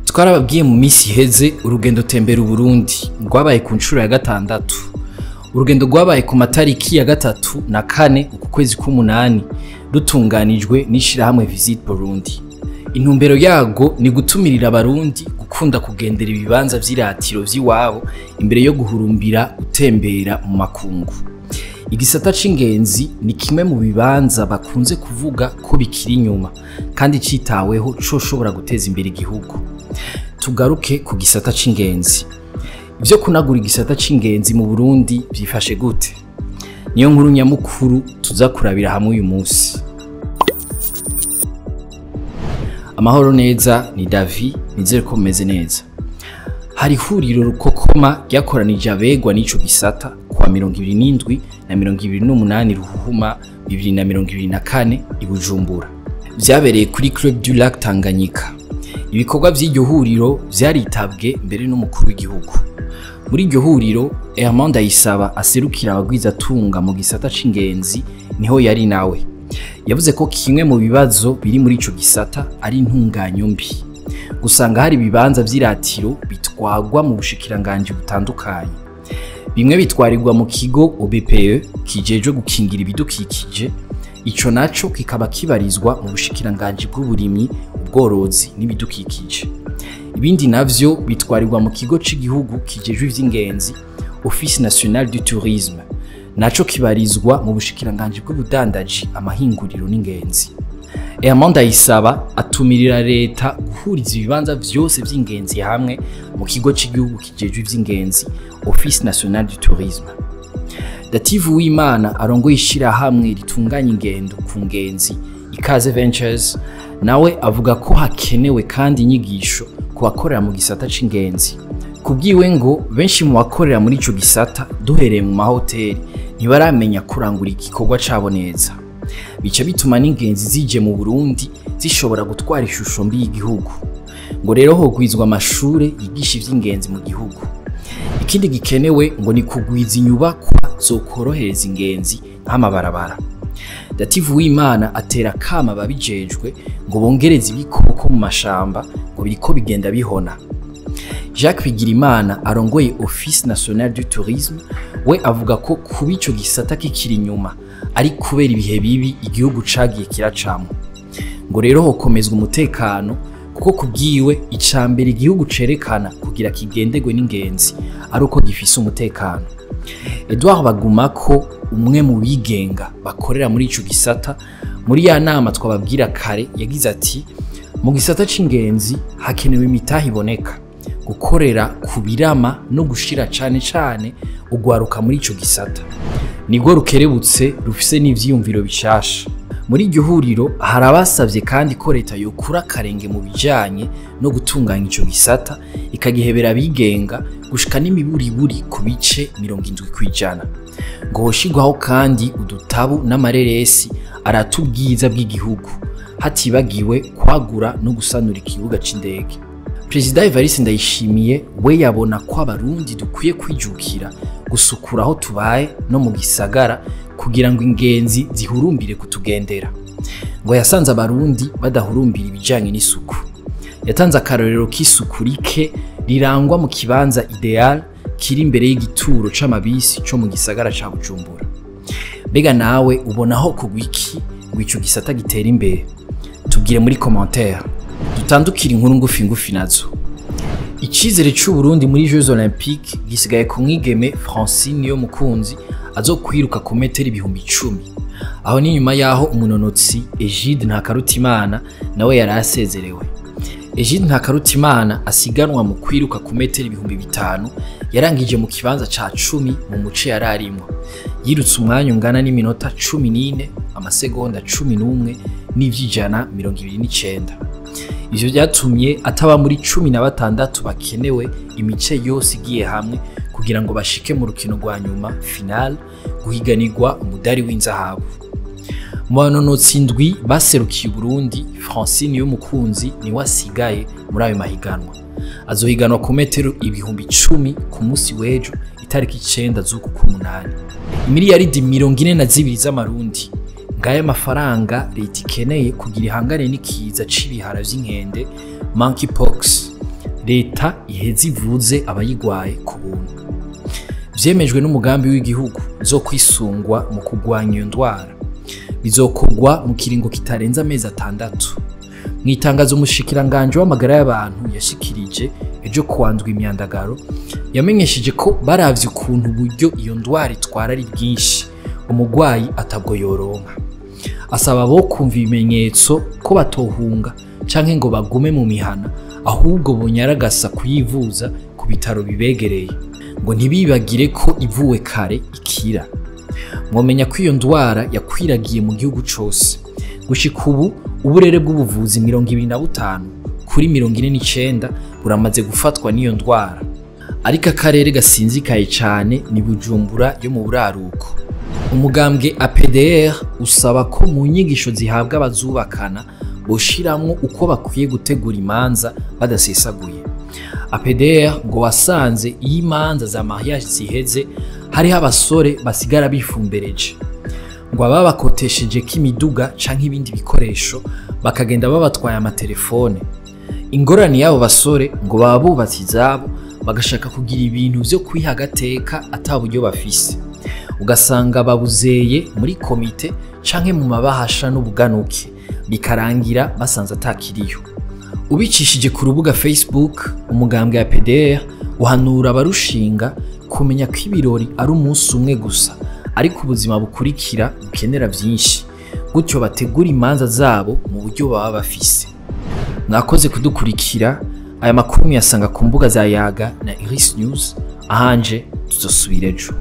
Twarababwiye mu minsi iheze urugendo tembera Uburundi rwabaye ku nshuro ya gatandatu. Urugendo rwabaye ku matariki ya 3 na 4 uku kwezi k'umunani, rutunganijwe n'ishirahamwe Visit Burundi. Intumbero yago ni gutumirira abarundi gukunda kugendera ibibanza vy'iratiro vy'iwabo imbere yo guhurumbira gutembera mu makungu. Igisata c'ingenzi ni kimwe mu bibanza bakunze kuvuga ko bikiri inyuma kandi citaweho coshobora guteza imbere igihugu. Tugaruke ku gisata c'ingenzi. Ivyo kunagura igisata c'ingenzi mu Burundi vyifashe gute? Niyo nkuru nyamukuru tuza kurabira hamwe uyu munsi. Amahoro neza, ni Davi, nizere ko mumeze neza. Hari ihuriro rukokoma ryakoranije abegwa n'ico gisata kuwa 27 na 28 Ruhuhuma 2024 i Bujumbura. Vyabereye kuri Club du Lac Tanganyika. Ibikorwa vy'iryo huriro vyaritabwe mbere n'umukuru w'igihugu. Muri iryo huriro, Herman Ndayisaba aserukira abagwizatunga mu gisata c'ingenzi niho yari nawe. Yavuze ko kimwe mu bibazo biri muri ico gisata ari intunganyo mbi. Gusanga hari ibibanza vy'iratiro bitwagwa mu bushikiranganji butandukanye. Bimwe bitwarirwa mu kigo OBPE kijejwe gukingira ibidukikije, ico naco kikaba kibarizwa mu bushikiranganji bw'uburimyi, ubworozi n'ibidukikije. Ibindi navyo bitwarirwa mu kigo c'igihugu kijejwe ivy'ingenzi, Office National du Tourisme, naco kibarizwa mu bushikiranganji bw'ubudandaji, amahinguriro n'ingenzi. Herman Ndayisaba atumirira leta guhuriza ibibanza vyose vy'ingenzi hamwe mu kigo c'igihugu kijejwe ivy'ingenzi, Office National du Tourisme. Dative Uwimana arongoye ishirahamwe ritunganya ingendo ku ngenzi Ikaze Ventures, nawe avuga ko hakenewe kandi inyigisho ku bakorera mu gisata c'ingenzi. Kubwiwe ngo benshi mu bakorera muri ico gisata, duhereye mu mahoteli, ntibaramenya kurangura igikorwa cabo neza. Bica bituma n'ingenzi zije mu Burundi zishobora gutwara ishusho mbi y'igihugu. Ngo rero hogwizwa amashure yigisha ivy'ingenzi mu gihugu. Ikindi gikenewe ngo ni kugwiza inyubakwa zokorohereza ingenzi nk'amabarabara. Dative Uwimana atera kama ababijejwe ngo bongereze ibikoko mu mashamba, ngo biriko bigenda bihona. Jacques Bigirimana arongoye Office National du Tourisme we avuga ko kuba ico gisata kikiri inyuma ari kubera ibihe bibi igihugu cagiye kiracamwo. Ngo rero hokomezwa umutekano kuko kubwiwe icambere igihugu cerekana kugira kigenderwe n'ingenzi ari uko gifise umutekano. Edouard Bagumako, umwe mu bigenga bakorera muri ico gisata, muri ya nama twababwira kare, yagize ati: mu gisata c'ingenzi hakenewe imitahe iboneka, gukorera ku birama no gushira cane cane ugwaruka muri ico gisata. Nibwo rukerebutse rufise n'ivyiyumviro bishasha. Muri iryo huriro hari abasavye kandi ko leta yokura akarenge mu bijanye no gutunganya ico gisata, ikagihebera abigenga gushika n'imiburiburi ku bice 70%. Ngo hoshirwaho kandi udutabu n'amareresi arata ubwiza bw'igihugu, hatibagiwe kwagura no gusanura ikibuga c'indege. Perezida Evariste Ndayishimiye we yabona ko abarundi dukwiye kwijukira gusukura aho tubaye no mu gisagara kugira ngo ingenzi zihurumbire kutugendera. Ngo yasanze abarundi badahurumbira ibijanye n'isuku. Yatanze akarorero k'isuku rike rirangwa mu kibanza Ideal kiri imbere y'igituro c'amabisi co mu gisagara ca Bujumbura. Mbega nawe ubona aho kugwa iki ngo ico gisata gitera imbere? Tubwire muri commentaire. Dutandukire inkuru ngufi ngufi nazo. Icizere c'u Burundi muri Jeux Olympiques gisigaye ku mwigeme Francine Niyomukunzi azokwiruka ku metero 10,000. Aho ni nyuma yaho umunonotsi Egide Ntakarutimana nawe yari asezerewe. Egide Ntakarutimana asiganwa mu kwiruka ku metero 5,000 yarangije mu kibanza ca 10 mu muce yari arimwo. Yirutse umwanya ungana n'iminota 14 amasegonda 11 n'ivy'ijana 29. Ivyo vyatumye ataba muri 16 bakenewe imice yose igiye hamwe kugira ngo bashike mu rukino rwa nyuma final guhiganirwa umudari w'inzahabu. Mu banonotsi indwi baserukiye Uburundi, Francine Niyomukunzi niwe asigaye muri ayo mahiganwa. Azohiganwa ku metero 10,000 ku musi w'ejo itariki 9 z'uku k'umunani. Imiliyaridi 42 z'amarundi ngaya mafaranga leta ikeneye kugira ihangane n'ikiza c'ibihara vy'inkende monkeypox. Leta iheze ivuze abayigwaye ku buntu. Vyemejwe n'umugambi w'igihugu zo kwisungwa mu kugwanya iyo ndwara. Bizokorwa mu kiringo kitarenze amezi 6. Mw'itangazo umushikiranganje w'amagara y'abantu yashikirije ejo kuwandwa imyandagaro, yamenyesheje ko baravye ukuntu uburyo iyo ndwara itwara ari bwinshi, umugwayi atabwo yoronka. Asaba bo kumva ibimenyetso ko batohunga canke ngo bagume mu mihana, ahubwo bonyaragasa kuyivuza ku bitaro bibegereye, ngo ntibibagire ko ivuwe kare ikira. Mwomenya ko iyo ndwara yakwiragiye mu gihugu cose. Gushika ubu uburere bw'ubuvuzi 25 kuri 49 buramaze gufatwa n'iyo ndwara. Ariko akarere gasinzikaye cane ni Bujumbura yo mu buraruko. Umugambwe APDR usaba ko mu nyigisho zihabwa abazubakana boshiramwo uko bakwiye gutegura imanza badasesaguye. APDR ngo wasanze iyo imanza za mariage ziheze hariho abasore basigara bifumbereje, ngo ababakotesheje k'imiduga canke ibindi bikoresho bakagenda babatwaye amatelefone. Ingorane y'abo basore ngo baba bubatse izabo bagashaka kugira ibintu vyo kwiha agateka ata buryo bafise, ugasanga babuzeye muri komite canke mu mabahasha n'ubuganuke, bikarangira basanze atakiriyo. Ubicishije ku rubuga Facebook, umugambwe ya PDR uhanura abarushinga kumenya ko ibirori ari umunsi umwe gusa, ariko ubuzima bukurikira bukenera vyinshi, gutyo bategura imanza zabo mu buryo baba bafise. Mwakoze kudukurikira. Aya makuru muyasanga ku mbuga za Yaga na Iris News. Ahanje tuzosubira ejo.